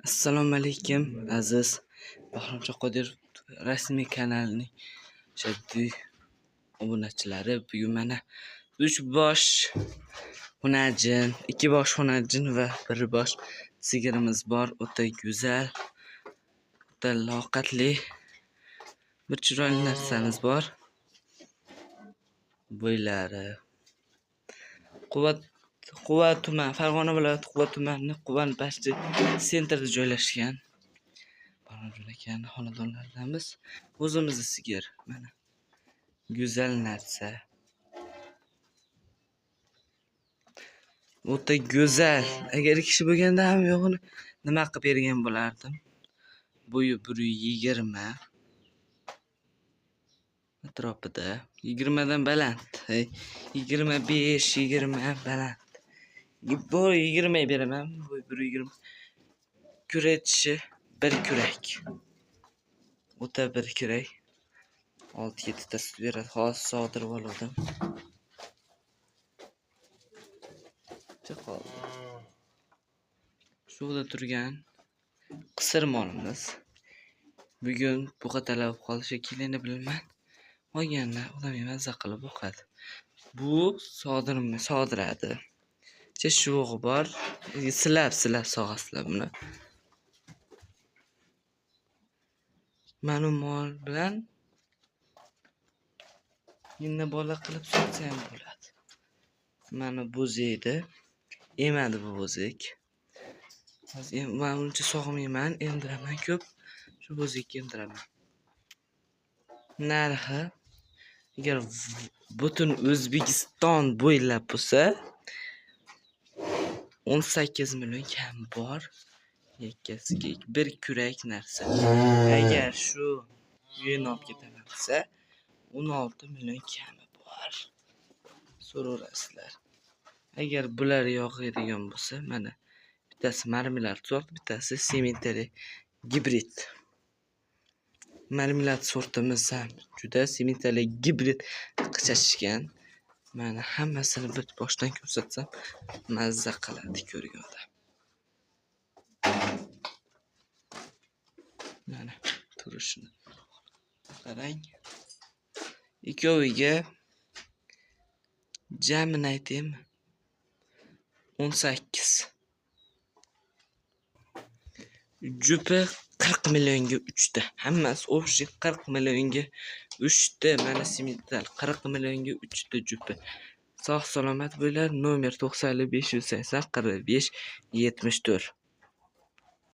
Assalomu alaykum aziz Bahromjon Qodirov rasmiy kanalining shaddiy obunachilari. Bugun mana 3 bosh xunajin, 2 bosh xunajin va 1 bosh sigirimiz bor. O'ta go'zal, o'ta loqatli bir chiroyli narsamiz bor. Bo'ylari Quva tuman, Farg'ona viloyati Quva tumani Quvanbashi sentrida joylashgan. Bahromjon akani xonadonlaridamiz. O'zimizni sigir mana. Go'zal narsa. O'ta go'zal. Agar kishi bo'lganda ham yo'g'ini nima qilib bergan bo'lardim. Bo'yi 120 atrofida, 20 dan baland. 25, 20 baland. Bu 20 beraman. Bu 120. Kuratishi bir kurak. O'ta bir kurak. 6-7 ta sut beradi. Hozir sog'dirib oldim. Qoldi. Suvda turgan qisir molimiz. Bugun buqa talab qolishi kelini bilman. Qolganlar odam mazza qilib boqadi. Bu sog'dirma, sog'diradi. Shuvig'i bor. Silab-silab sog'asizlar buni. Mana mol bilan endi bola qilib sotsa ham bo'ladi. Mana bo'ziydi. Emadi bu bo'zik. Hozir men uncha sog'mayman, emdiraman ko'p. Shu bo'zikka emdiraman. Narxi agar butun O'zbekiston bo'ylab bo'lsa 18 million kam bor. Yakkasiga bir kurak narsa. Agar shu uyini olib ketaman desa 16 million kami bor. So'raverasizlar. Agar bular yoqadigan bo'lsa, mana bittasi marmelad sort, bittasi sementali gibrid. Marmelad sortimiz ham juda sementali gibrid qichashgan. Mana hammasini bir boshdan ko'rsatsam mazza qiladi ko'rgan odam. Mana turishini qarang. Ikkoviga jamini aytaymi? 18. Jupi 40 millionga 3 ta. Hammasi общий 40 millionga 3 ta. Mana semental 40 millionga 3 ta jupi. Sog' salomat bo'lar. Nomer 90 580 45 74.